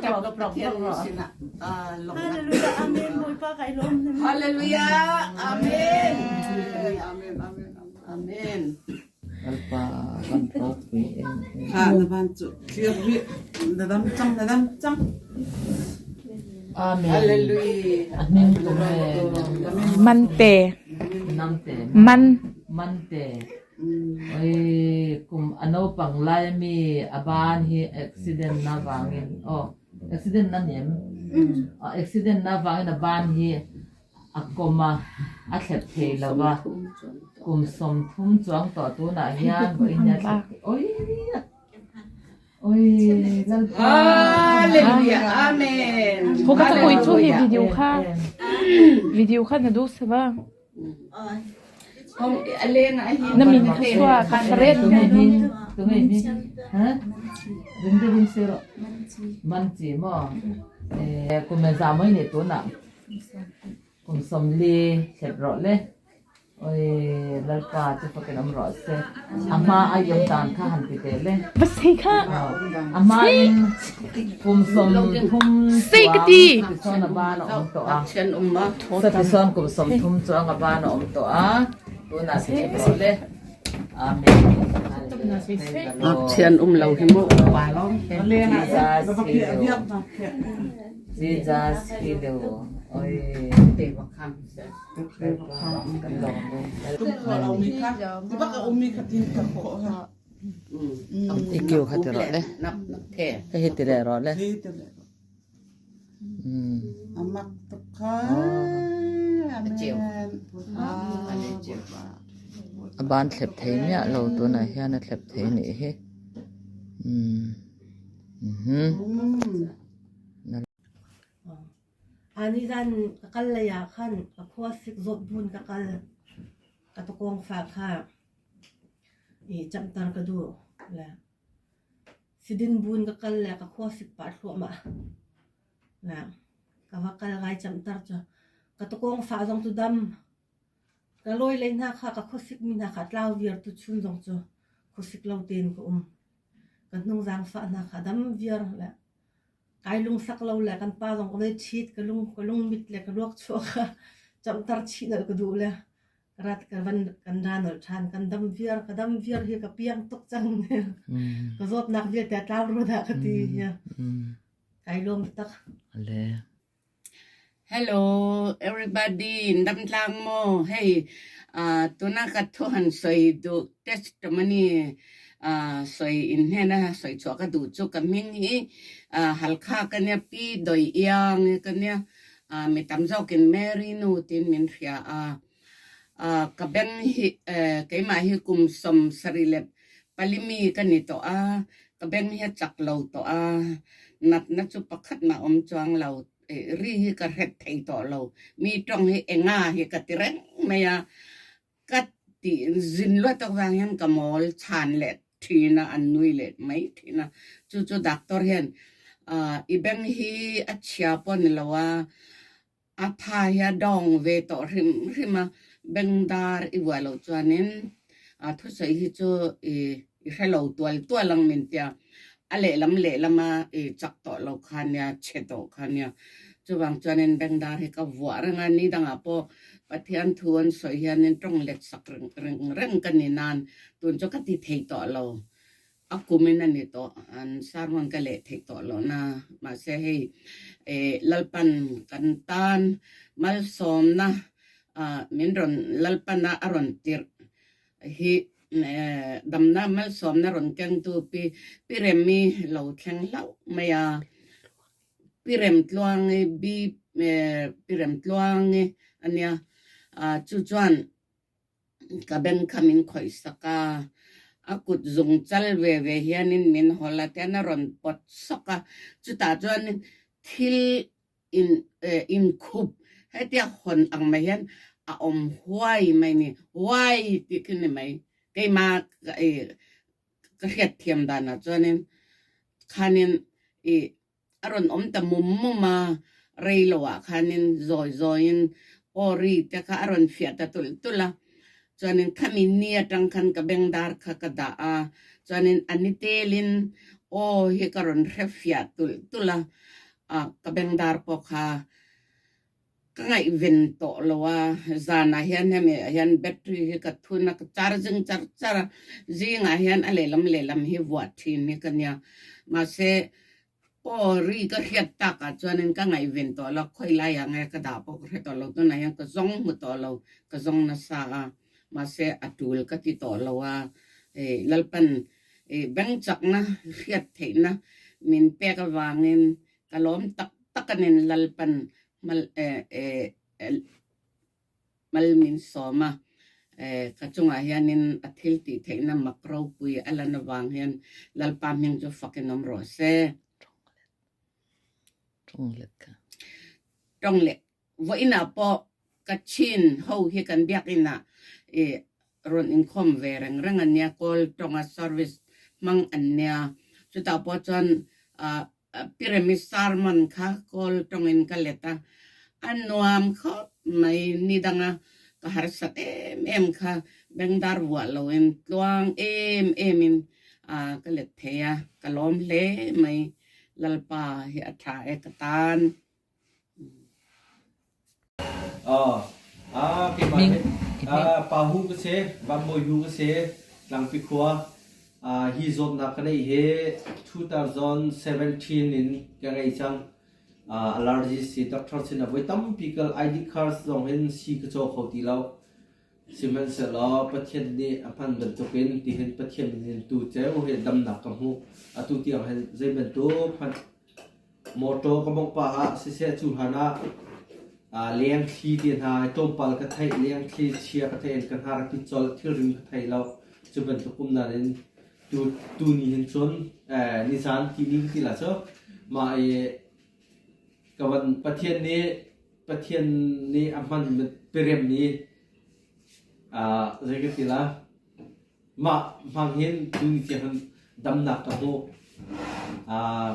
Tlawk tlawk rawh. Hallelujah Amen Bawipa kai lawm hnem. Hallelujah Amen. Amen Amen Amen. Lalpa van ropui em em. Ha na van chu clear rih na dam chang na dam chang. Amen. Hallelujah. A hming tu nge? Mante. Namte. Man. Mante. Oi kum a naupang lai ami a ban hi accident na vangin aw accident na ni em? Accident na vangin a ban hi a kawm a, a thlep thei lo va, kum 30 chuang tawh tunah hian vawiin hi a thlep thei oi oi Lalpa Hallelujah Amen. Ho ka koi chu hi video kha video kha na du se ba na min kha sua ka fret tunge hi tunge hi ha ring te ring se ro man chi mo eh kum za mai ni tunah Kum 40 thlep rawh le. Oi Lalpa chu fakin awm rawh se. A hma a iawm dan kha han ti teh le. Va sei kha. A hma in kum 30 chuang chutisawn a ban a awm tawh a. Chutisawn kum 30 chuang a ban a awm tawh a. Tunah ti thlep rawh le. Amen. Ngakchian um lo hi mu pa lawng. Jesus heal oi kan lawm I kiu kha ti rawh le hei hi ti leh rawh le a ban thlep thei miah lo tunah hian a thlep thei anih hi Nizan ka kal lei ah khan ka khua sik zawt bun ka kal. Ka tuakawng fa kha i camhter ka duh. Le sidin bun ka kal le ka khua sik pah thluahmah. Le ka va kal ngai camhter cu ka tuakawng fa zong cu dam. Ka lawi lei hna kha ka khuasik mi hna kha tlau viar tuchun zong cu khuasik lo tein ka um. Ka hnungzang fah hna kha dam viar le kai lungsak lo le kan pa zong ka voi ṭhit ka lung ka lungmit le ka luak chuak kha camhter chih nolh ka duh le ka rat ka van kan ra nolh ṭhan kan dam viar ka dam viar hi ka piang tuk cang ka zawtnak vialte a tlau rua dah ka ti hi kai lawm taktak. Le. Hello everybody damtlang maw hei tuna ka thu han sawi duh testimony sawi in hnena sawi chhuah ka duh chu ka hming hi Halkha ka nia Pi Doi Iang ka nia mi tam zawkin Mary nu tiin min hria a ka beng hi keimah hi kum 74 mi ka ni tawh a ka beng hi a chak lo tawh a natna chu pakhat mah awm chuang lo ri hi ka hret thei tawh lo mi tawng hi enga hi ka ti reng mai a ka ti zin luat tawk vang hian ka mawl chhan leh thin a an nui leh mai thin a chu chu doctor hian i beng hi a chhia pawh ni lo a A tha hi a dawng ve tawh hrim hrim a, bengdar i vuah loh chuanin a thusawi hi chu i hre lo tual tual ang min tia, a lehlam lehlama i chak tawh lo kha nia, chhe tawh kha nia. Chuvang chuanin bengdar hi ka vuah reng a, ni dangah pawh Pathian thu an sawi hianin tawng let sak reng reng ka ni nan tun chu ka ti thei tawh lo. A kumin a ni tawh, an sermon ka leh theih tawh loh na. Mahse hei Lalpan kan tan malsawmna min rawn Lalpana a rawn tirh hi damna malsawmna rawn kengtu Pi Pi Remi lo thleng hlauh mai a. Pi Remtluangi Bi Pi Remtluangi a nia. Chu chuan Ka beng kha min khawih sak a, a kut zung chal ve ve hianin min hawl a tian a rawn pawt sawk a, chutah chuan thil in inkhup hetia hawn ang mai hian a awm huai mai ni, huai tih khi ni mai, keimah ka hriatthiam danah chuanin khanin ih A rawn awm ta mum mum a, rei loah khanin zawi zawiin aw ri te kha a rawn fiah ta tulh tulh a. Chuanin khami ni atang khan ka bengdar kha ka dah a, chuanin a ni telin Aw hi ka rawn hre fiah tulh tulh a, ka bengdar pawh kha ka ngaihven tawh lo a, zanah hian hemi ah hian battery hi ka thun a, ka charging char char a, zingah hian a lehlam lehlam hi vuah thin hi ka nia, mahse aw ri ka hriat takah chuanin ka ngaihven tawh lo, khawi laiah nge ka dah pawh ka hre tawh lo, tunah hian ka zawng hmu tawh lo, ka zawng nasa a, mahse a tul ka ti tawh lo a, Lalpan beng chakna hriat theihna min pek avangin Ka lawm tak tak a nen Lalpan mal mal min sawm a, ka chungah hianin a thil tih theihna mak ropui a lan avang hian Lalpa hming chu fakin awm rawh se. Tawng leh Vawiinah pawh Kachin ho hi kan biakinah i rawn inkhawm ve reng reng a nia, Kawl tawnga service hmang an nia. Chutah pawh chuan Pyramid sermon kha Kawl tawngin ka let a, a nuam khawp mai. Ni danga ka harsat em em kha bengdar vuah loin tluang em emin ka let thei a, ka lawm hle mai. Lalpa hi a tha e ka tan. Keimah hi Pa Hu ka si, Van Bawi Hu ka si, Tlangpi khua. Hi zawtnak ka neih hi 2017 in ka ngei cang. Allergy si doctor sin ah voi tampi kal ID cards zong hin si ka caw kho ti lo. Sihmanhsehlaw Pathian nih a hman bantukin tihin Pathian min in tu ceu hi damnak ka hmuh. Atu tiang hin zei bantuk hmanh Mawṭaw ka mawngh pah ah siseh cu hlan ah lengthli te hna tlawmpal ka theih, lengthli chia ka theih in ka hnar a pit colh, thilrim ka thei lo. Cu bantuk um nain tuni hin cun nizan tini ka ti la cu mah i ka van Pathian nih Pathian nih a hman piremmi zei ka ti la Mah hmang hin tuni tiang hin damnak ka hmuh.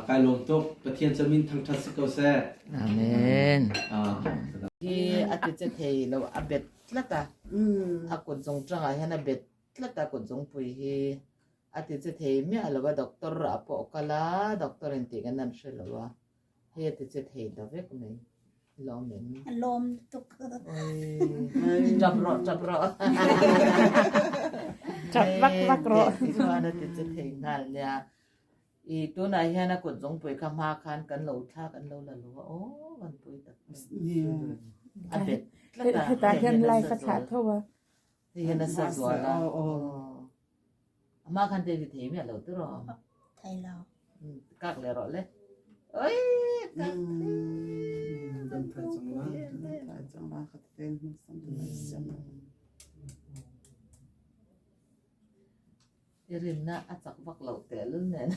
Kai lawm tuk. Pathian cu min thangṭhat si ko seh. Amen. Hi a ti che thei lo a bet tlat a. A kut zung ṭangah hian a bet tlat a kut zungpui hi a ti che thei miah lo a doctor ah pawh kal a doctor in tih kan an hre lo a. Hei a ti che thei ta vek mai. Lawm em? Lawm tuk. Ṭap rawh, ṭap rawh. Ṭap vak vak rawh. Ti chuan a ti che thei nghal nia. I tunah hian a kut zungpui kha hma khan kan lo thla kan lo la lo a aw kan pui tak. A bet tlat a. Hetah hian live a thlah tho a. Hei hian a sa zual a. A hma khan te ti thei miah lo tur aw. Thei lo. Kak le rawh le. Oi kak Dam thai chang la. Dam thai chang la khat ten sam tu lai siam. I rinna a chak vak lo tehlul nen.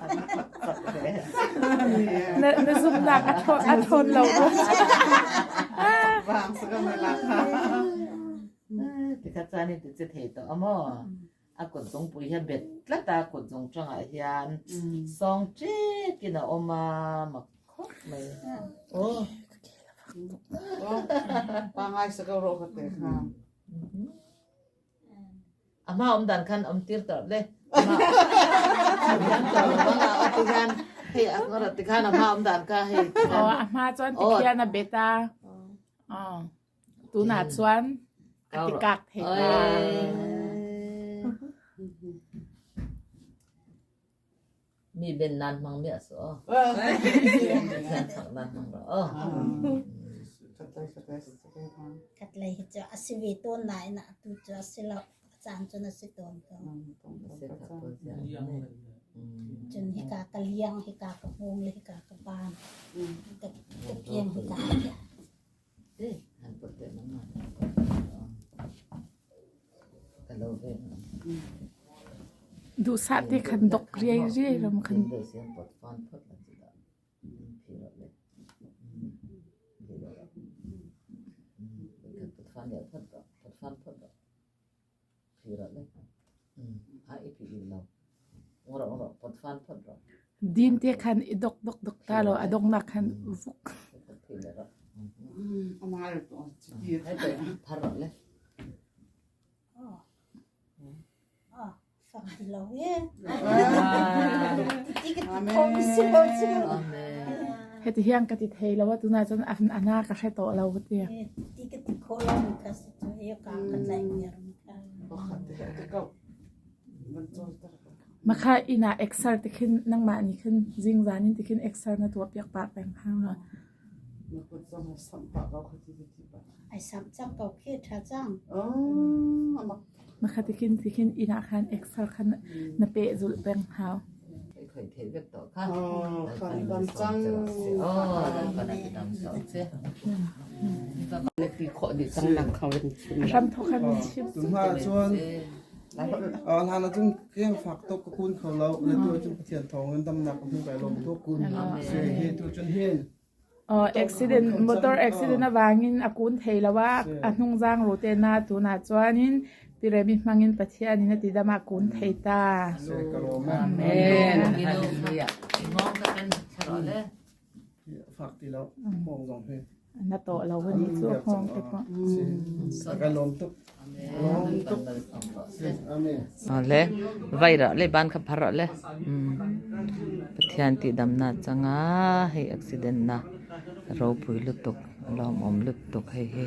An chak ve. Na na zumnak a thawn a thawn lo. Vang sa ka me la kha. Tikha caan in ti che thei tawh amaw. A kut zungpui hi a bet tlat a, kut zung tangah hian sawng ṭekin a awm a, mak khawp mai. Oh. Pangai sa ka ro ka te kha. A hma awm dan khan awm tir tawh le. Tikhan hei a ngawt tikhan a hma awm dan kha hei. Aw a hma chuan tikhian a bet a. Aw tunah chuan a tikak thei ta. Mi ben nan hmang miah suh aw. Pathian chak nan hmang rawh aw. Khatlei hi cu a si ve tawn nain atu cu a si lo. A caan cun a si tawn ko. Cun hika ka liang, hika ka hngawng le hika ka ban. Ka kiang hika ka Eh, han pot te nang ma. Ka lo ve. Duhsah te khan dok riai riai ram khan. Pot fan phot la chu da. Phi ro le. Phi ro. Pot fan le phot do. Pot fan phot do. Phi ro le. A i phi lo. Ngoro ngoro pot fan phot ro. Din te khan i dok dok dok ta lo a dok nak khan vuk. Phi le ro. Amal to chi Hai te phar ro le. Oh. Oh. Fak ti lo e. Ti ka ti kho mi si lo cu. Heti hian ka ti thei lo a tunah cun a na ka hre tawh lo ka ti. Ti ka ti kho lo mi kha si cu he ka ka tlaih viar mi kha. Makha inn ah exer ti khin nangmah nih khin zingzan in ti khin exer na tuah piak pah peng hau lo. Na kut zong a samh pah ko kha ti ti pah. Ai samh cang ko khi tha cang. Oh, amak. Makha ti khin ti khin inn ah khan exer khan na peh zulh peng hau. Khoi thei vek to kha. Oh, khan dam cang. Oh, kan ti dam so che. Na ti khawh dih cang nak kha van chim. Hram thok khan chim. Tu hma chuan hlan ahcun keng fak tuk ka kun kho lo le tu ahcun Pathian thawng in damnak ka hmu kai lawm tuk si hi tu cun hin Accident motor accident avangin a kun thei lo a a hnungzang ru te na tunah chuanin tiremi hmangin Pathian in a ti dam a kun thei ta. Si ka lawm e. Amen. Hallelujah. Ngong ka kan tharo le. Fak ti lo hmawng zong hi. Na to lo ni chu hmawng te pawh. Ka lawm tuk. Lawm tuk. Amen. Le vai ra le ban kha phar le. Pathian ti dam na changa hei accident na ropui lutuk lawm om lutuk hei hi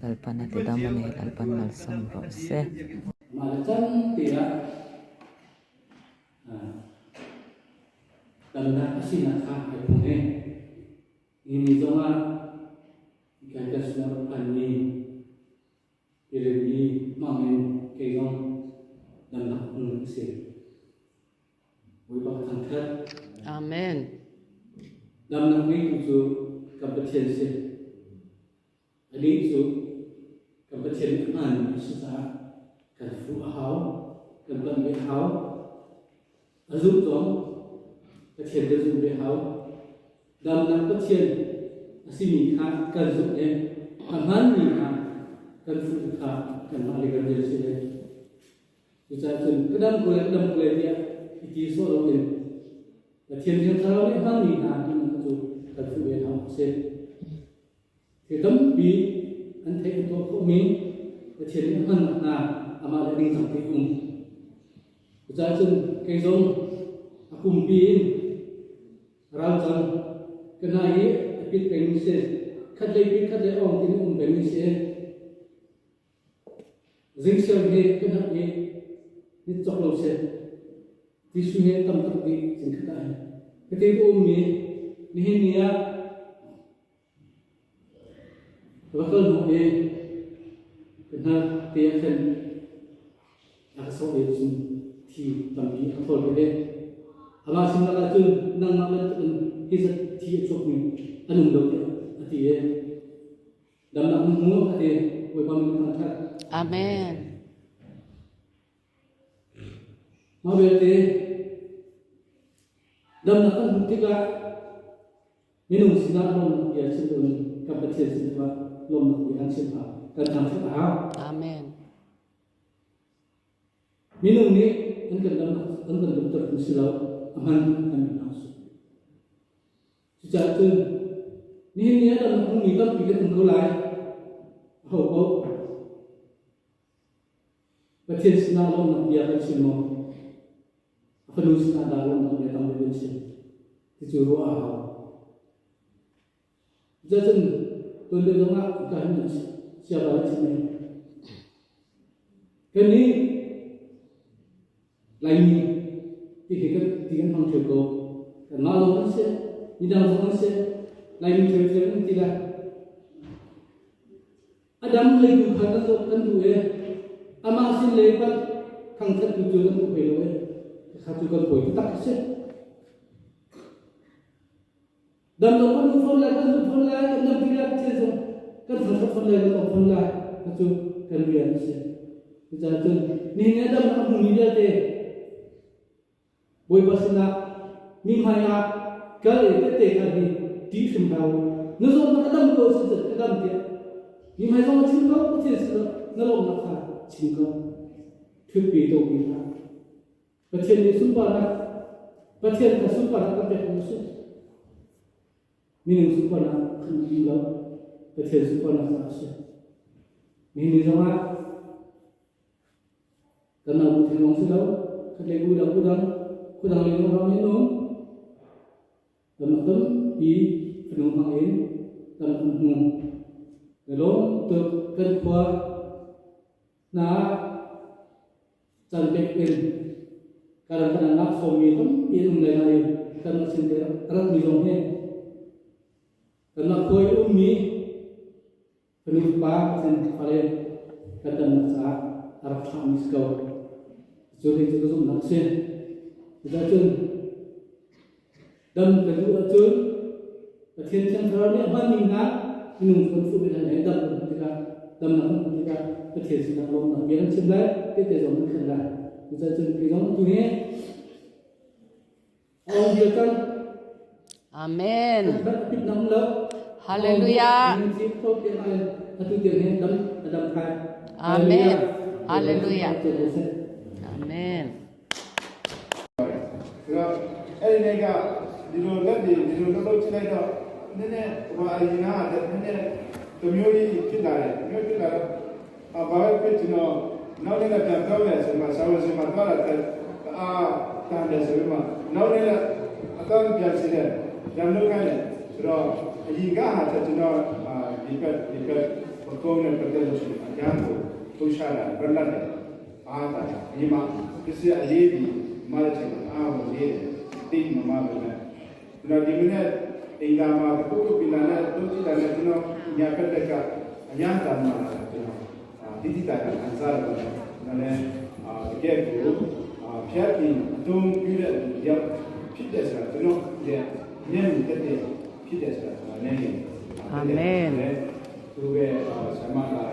lalpan a ti dam ani lalpan malsawm rawh se. Mah le cang tiah Damnak a sinak kha ai phung i ni zongah kai kan sinah rak phanmi i hmang in kei zong damnak hmun a si. Bawipa thangṭhat. Amen. Damnak ngeitu cu kan Pathian si. Anih cu kan Pathian nih a hmaanmi a si caah kan fuh a hau, kan panh ve a hau. A zumh zong Pathian kan zumh ve a hau. Damnak Pathian a simi kha kan zumh i a hmaanmi kha kan fuh kha kanmah le kan rian si ve. Cucaah cun ka dam ko lai, ka dam ko lai tiah i ti sawh loin Pathian Thiang Thlarau nih a hmaanmi hna timi kha cu kan fuh ve hna awk a si. Thil tampi an theih an tuah khawhmi Pathian nih a hmannak hna amah le ningcang te um. Cucaah cun kei zong a pumpi in rau cang ka hna hi a pit pengmi si khat lei pit khat lei ong tin um pengmi si. Zingsiam hi ka hngalh i nit cawk lo seh. Tissue hi tam tuk dih zingkhat ah hin. Hiti ka ummi nihin ni ah va kal hnu i ka hnar te ah khin a ka sawh i cun thi tampi a thawl ve. Amah sin lakah cun nangmah bantukin hi zat thi a chuakmi an um lo tiah a ti i Damnak na hmu a ti. Bawipa min thangṭhat. Amen. Mah vialte damnak kan hmuh tikah minung sinah lawmnak bia chim loin kan Pathian sin tu ah lawmnak bia kan chim hau. Kan thangṭhat a hau. Amen. Minung nih an kan damnak an kan damter tu si lo a hman kan mi hna su. Cucaah cun nihin ni ah damnak hmumi tampi kan um ko lai. Aho paoh Pathian sinah lawmnak bia kan chim maw? A fanu sinah dah lawmnak bia tam deuh kan chim? Ti cu ruah a hau. Cucaah cun tuan deuh zongah ka hin siapa an chim i kannih Laimi ti hi kan ti kan hmang ṭheo ko. Kanmah lawng kan si, midang zong an si. Laimi ṭheo kan ti lai. A dam leitu kha kan zawt kan duh i amah sin lei panh thangṭhat tu cu kan duh hlei lo i kha cu kan pawi taktak a si. Dam lo kan um fawn lai, kan zumh fawn lai, kan dam ti lai, Pathian zong kan thangṭhat fawn lai, kan lawm fawn lai. Kha cu kan rian a si. Cucaah cun nihin ni a damnak a hmumi vialte Bawipa sinah mi hmai ah kal i tehte khan hi ṭih hrim hlah u. Na zawtnak a dam ko si cun ka dam tiah mi hmai zong ah chim ko, Pathian sinah na lawmnak kha chim ko. Ṭhutpi topi hlah. Pathian nih sunparnak Pathian kha sunparnak kan pek hna usih. Minung sunparnak kan ti lo. Pathian sunparnak caah a si. Nihin ni zongah kan nau bu theng lawng si lo. Khatlei bu dang bu dang khua dang lei zong ram in um. Damnak tampi fanu hmang in dam an hmu. Ka lawm tuk kan khua hna caan pek in ka ram kan lak sawmmi tampi an um lai nain kanmah sin te a ratmi zong hi kanmah khua i ummi fanu fapa Pathian fale kan damnak caah a rak thlahmi si ko. Cu hi cu ka zumhnak a si. Cucaah dam ka duh ahcun Pathian Thiang Thlarau nih a hmanmi hna minung cu kan fuh ve hna lai dam kan hmuh tikah damnak kan hmuh tikah Pathian sinah lawmhnak bia kan chim lai tehte zong kan khan lai. Cucaah cun kei zong atu hi a ong vial cang. Amen. Pit nam lo. Hallelujah. Atu tiang hin dam a dam thai. Amen. Hallelujah. Amen. အဲ့ဒီနေ့ကဒီလိုလက်တွေဒီလိုလှုပ်လှုပ်ကြည့်လိုက်တော့နည်းနည်းဟိုအရင်ကတည်းနည်းနည်းတမျိုးကြီးဖြစ်လာတယ်မျိုးဖြစ်လာတော့အဘာပဲဖြစ်ကျွန်တော်နောက်နေ့ကပြန်ပြောမယ်ဆိုမှဆောင်းစင်မှာတော့တဲ့အာတန်တယ်ဆိုပြီးမှနောက်နေ့ကအတော့ပြန်စီတယ်ပြန်လုပ်ခိုင်းတယ်ဆိုတော့အရင်ကဟာကျွန်တော်အာဒီဘက်ဒီဘက်ပကုံးနဲ့ပတ်သက်လို့ရှိရင်အကျန်းကိုထုတ်ရှာတာပြတ်လက်တယ်အာတာဒီမှာပစ္စည်းအရေးပြီးမတဲ့ချိန်မှာအာကိုရေးတယ်တိတ်မမပဲနဲ့ကျွန်တော်ဒီမနေ့အိမ်သာမှာတခုခုပြင်လာတဲ့တုတ်ကြည့်လာတဲ့ကျွန်တော်ညာဘက်လက်ကအညာတန်မှာလာကျွန်တော်အာတိတိတာကခံစားရတယ်ကျွန်တော်လည်းအာတကယ်ကိုအာဖျက်ပြီးအတုံးပြတဲ့ရောက်ဖြစ်တယ်ဆိုတာကျွန်တော်ရဲ့မျက်မြင်တက်တဲ့ဖြစ်တယ်ဆိုတာကျွန်တော်လည်း အာမင် သူပဲဆမလာ